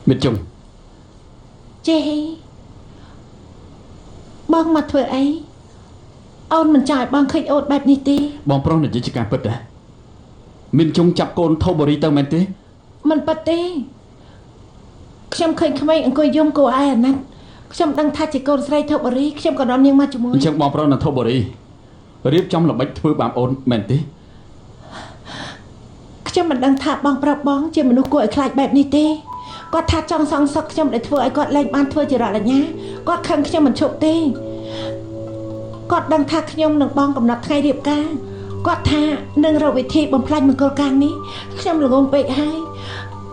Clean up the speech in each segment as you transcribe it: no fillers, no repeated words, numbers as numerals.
មិត្តជុង ចេះបងមកធ្វើអីអូនមិនចង់ឲ្យបងឃើញអូនបែបនេះទេ បងប្រុសនិយាយជាការពិតដែរមានជុងចាប់កូនថូបូរីទៅមែនទេ មិនពិតទេខ្ញុំឃើញក្មេងអង្គុយយំគួរឲ្យអាណិតខ្ញុំដឹងថាជាកូនស្រីថូបូរីខ្ញុំក៏នាំនាងមកជាមួយ អញ្ចឹងបងប្រុសនៅថូបូរីរៀបចំល្បិចធ្វើបាបអូនមែនទេ ខ្ញុំមិនដឹងថាបងប្រុសបងជាមនុស្សគួរឲ្យខ្លាចបែបនេះទេគាត់ថាចង់សងសឹកខ្ញុំដែលធ្វើឲ្យគាត់លែងបានធ្វើជារដ្ឋអាជ្ញាគាត់ខឹងខ្ញុំមិនឈប់ទេគាត់ដឹងថាខ្ញុំនឹងបងកំណត់ថ្ងៃរៀបការគាត់ថានឹងរកវិធីបំផ្លាញមង្គលការនេះខ្ញុំល្ងងពេកហើយ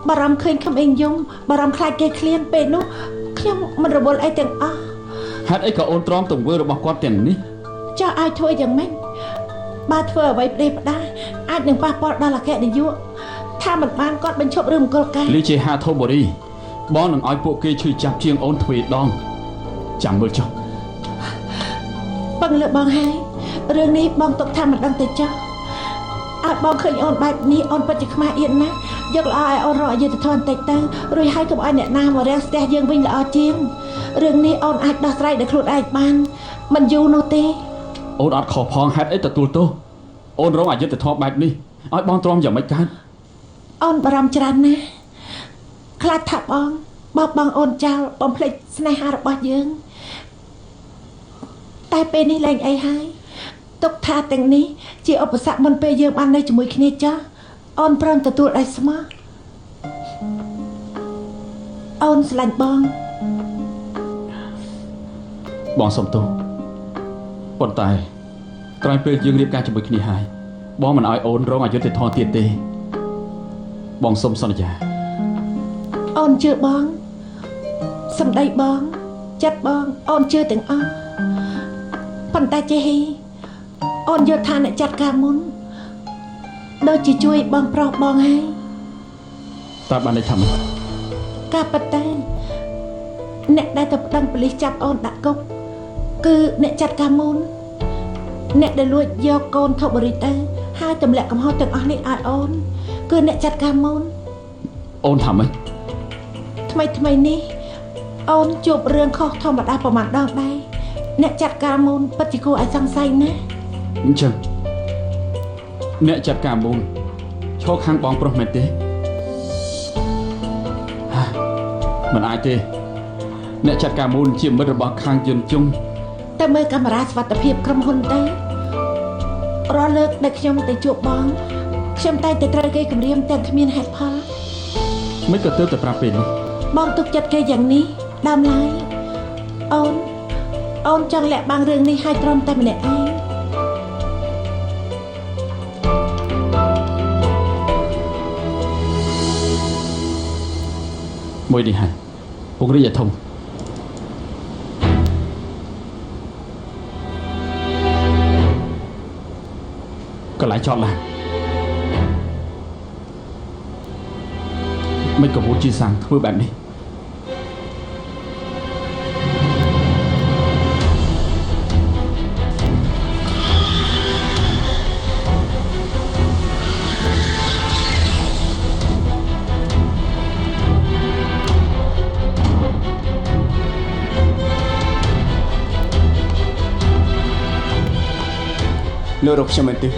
បារម្ភឃើញក្មេងយំបារម្ភខ្លាចគេឃ្លានពេលនោះខ្ញុំមិនរវល់អីទាំងអស់ ហេតុអីក៏អូនទ្រាំទង្វើរបស់គាត់ទាំងនេះ ចោះឲ្យធ្វើយ៉ាងម៉េចបើធ្វើអ្វីផ្ដេសផ្ដាសអាចនឹងប៉ះពាល់ដល់អគ្គនាយកថាមិនបានគាត់បញ្ឈប់រឿងមង្គលការ លីជាហាថូបូរីបងនឹងឲ្យពួកគេឈឺចាប់ជាងអូនទ្វេដងចាំមើលចុះ ពឹងលើបងហើយរឿងនេះបងទុកថាមិនដឹងទៅចោះឲ្យបងឃើញអូនបែបនេះអូនពិតជាខ្មាស់អៀនណាស់យកល្អឲ្យអូនរកអយុត្តិធម៌បន្តិចទៅរួចហើយកុំឲ្យអ្នកណាមករាំងស្ទះយើងវិញល្អជាងរឿងនេះអូនអាចដោះស្រាយដោយខ្លួនឯងបានមិនយូរនោះទេ អូនអត់ខុសផងហេតុអីទទួលទោសអូនរងអយុត្តិធម៌បែបនេះឲ្យបងទ្រាំយ៉ាងម៉េចកើត អូនបារម្ភច្រើនណាស់ខ្លាចថាបងបោះបង់អូនចោលបំភ្លេចស្នេហារបស់យើងតែពេលនេះលែងអីហើយទុកថាទាំងនេះជាឧបសគ្គមុនពេលយើងបាននៅជាមួយគ្នាចោះអូនព្រមទទួលដោយស្មោះអូនស្រឡាញ់បង បងសុំទោសប៉ុន្តែក្រោយពេលយើងរៀបការជាមួយគ្នាហើយបងមិនឲ្យអូនរងអយុត្តិធម៌ទៀតទេបងសុំសន្យា អូនជឿបងសម្ដីបងចិត្តបងអូនជឿទាំងអស់ប៉ុន្តែចេហ៊ីអូនយល់ថាអ្នកចាត់ការមុនដូចជាជួយបងប្រុសបងហើយ តើបានន័យថាម៉េច ការពិតតែអ្នកដែលទៅប្តឹងប៉ូលីសចាប់អូនដាក់គុកគឺអ្នកចាត់ការមុនអ្នកដែលលួចយកកូនថូបរិទៅហើយទម្លាក់កំហុសទាំងអស់នេះឲ្យអូនគឺអ្នកចាត់ការមុន អូនថាម៉េច ថ្មីថ្មីនេះអូនជួបរឿងខុសធម្មតាប្រហែលដងដែរអ្នកចាត់ការមុនពិតជាគួរឲ្យសង្ស័យណាស់ អញ្ចឹងអ្នកចាត់ការមុនឈរខាងបងប្រុសមែនទេហាមិនអាចទេអ្នកចាត់ការមូលជាមិត្តរបស់ខាងយន្តជុង តែមើលកាមេរ៉ាសុវត្ថិភាពក្រុមហ៊ុនទៅរាល់លើកដែលខ្ញុំទៅជួបបងខ្ញុំតែងតែត្រូវគេគំរាមទាំងគ្មានហេតុផល មិនក៏ទើបតែប្រាប់ពេលនេះ បងទុកចិត្តគេយ៉ាងនេះដើមឡើយអូនអូនចង់លាក់បាំងរឿងនេះឲ្យត្រឹមតែម្នាក់ឯង មួយនេះហើយពង្រីកឲ្យធំកន្លែងចតឡានមិនក៏វូជីសាំងធ្វើបែបនេះ លោករកខ្ញុំមែនទេ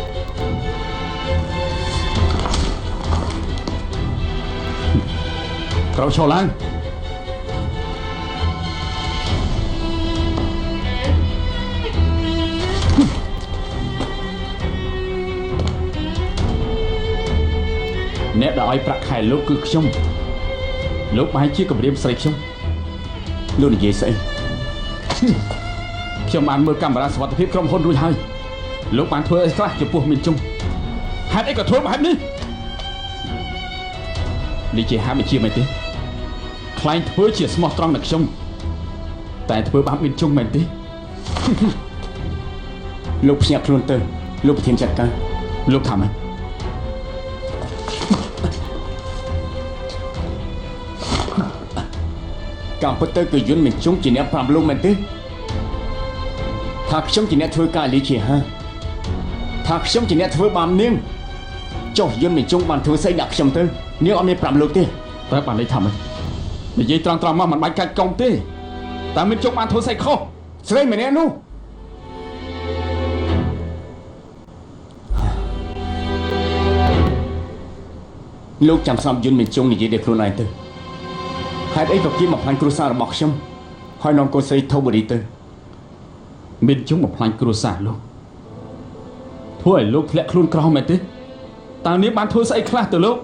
ក្រោកឈរឡើងអ្នកដែលឲ្យប្រាក់ខែលោកគឺខ្ញុំលោកបែរជាគម្រាមស្រីខ្ញុំ លោកនិយាយស្អី ខ្ញុំបានមើលកាមេរ៉ាសុវត្ថិភាពក្រុមហ៊ុនរួចហើយលោកបានធ្វើអីខ្លះចំពោះមីនជុងហេតុអីក៏ធ្វើបែបនេះនេះជាហាមវិជាមែនទេខ្លែងធ្វើជាស្មោះត្រង់នឹងខ្ញុំតែធ្វើបាបមីនជុងមែនទេ លោកភ្ញាក់ខ្លួនទៅលោកប្រធានចាត់ការ លោកថាម៉េច កម្មពិតទៅគឺយុនមិនជុងជាអ្នកប្រាប់លោកមែនទេថាខ្ញុំជាអ្នកធ្វើការលីជាហាថាខ្ញុំជាអ្នកធ្វើបាបនាងចុះយុនមិនជុងបានធ្វើស្អីដាក់ខ្ញុំទៅនាងអត់មានប្រាប់លោកទេ តើបានន័យថាម៉េច និយាយត្រង់ត្រង់មកមិនបាច់កាច់កុំទេតើមានជុកបានធ្វើស្អីខុស ស្រីម្នាក់នោះលោកចាំស្នាប់យុនមានជុងនិយាយដល់ខ្លួនឯងទៅហេតុអីក៏គេមកផ្លាញ់គ្រួសាររបស់ខ្ញុំហើយនាំកូនស្រីធូបូរីទៅ មានជុំបំផ្លាញគ្រួសារលោកធ្វើឲ្យលោកធ្លាក់ខ្លួនក្រមែនទេតើនាងបានធ្វើស្អីខ្លះទៅលោក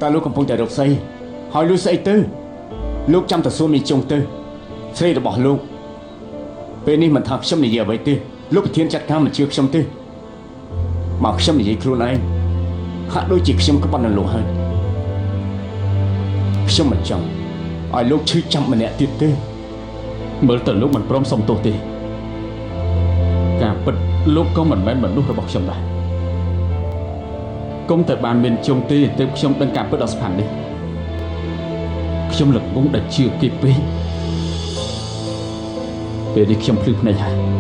តើលោកកំពុងតែរកស្អីហើយលួចស្អីទៅលោកចាំតែសួរមានជុងទៅស្រីរបស់លោកពេលនេះមិនថាខ្ញុំនិយាយអ្វីទេលោកប្រធានចាត់ការមិនជឿខ្ញុំទេមកខ្ញុំនិយាយខ្លួនឯងហាក់ដូចជាខ្ញុំក្បត់នឹងលោកហើយខ្ញុំមិនចង់ឲ្យលោកឈឺចាំម្នាក់ទៀតទេ មើលទៅលោកមិនព្រមសុំទោសទេការពិតលោកក៏មិនមែនមនុស្សរបស់ខ្ញុំដែរគុំតែបានមានជុំទេទើបខ្ញុំដឹងការពិតដ៏ស្ផាននេះខ្ញុំល្ងងដែលជឿគេពេកពេលនេះខ្ញុំភ្លឺភ្នែកហើយ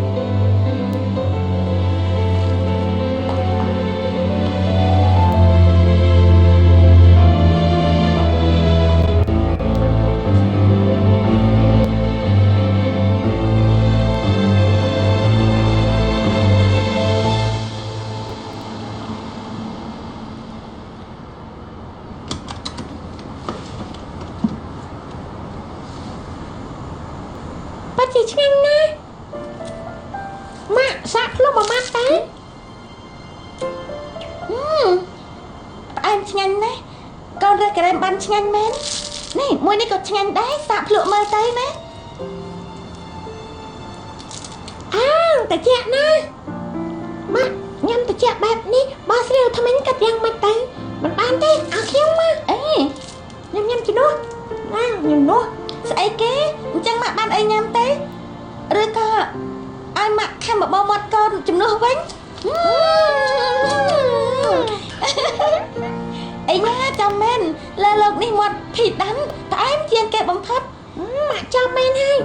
ពិតជាឆ្ងាញ់ណាស់ម៉ាក់សាកភ្លុំមួយម៉ាត់តើ ផ្អែមឆ្ងាញ់ណាស់កូនរើសការ៉េមបានឆ្ងាញ់មែននេះមួយនេះក៏ឆ្ងាញ់ដែរសាកភ្លក់មើលទៅណា អើតិចណាស់ម៉ាក់ញ៉ាំតិចបែបនេះបោះស្រាវថ្មិញកាត់យ៉ាងម៉េចទៅមិនបានទេឲ្យខ្ញុំមក អេ ញ៉ាំញ៉ាំជំនួសណាញ៉ាំនោះ ស្អីគេអញ្ចឹងម៉ាក់បានអីញ៉ាំទេឬក៏ឲ្យម៉ាក់ខំបបោមាត់កូនជំនួសវិញអីណាចាំមែនលើលោកនេះមាត់ភីដាំផ្អែមជាងគេបំផុត ម៉ាក់ចាំមែនហើយ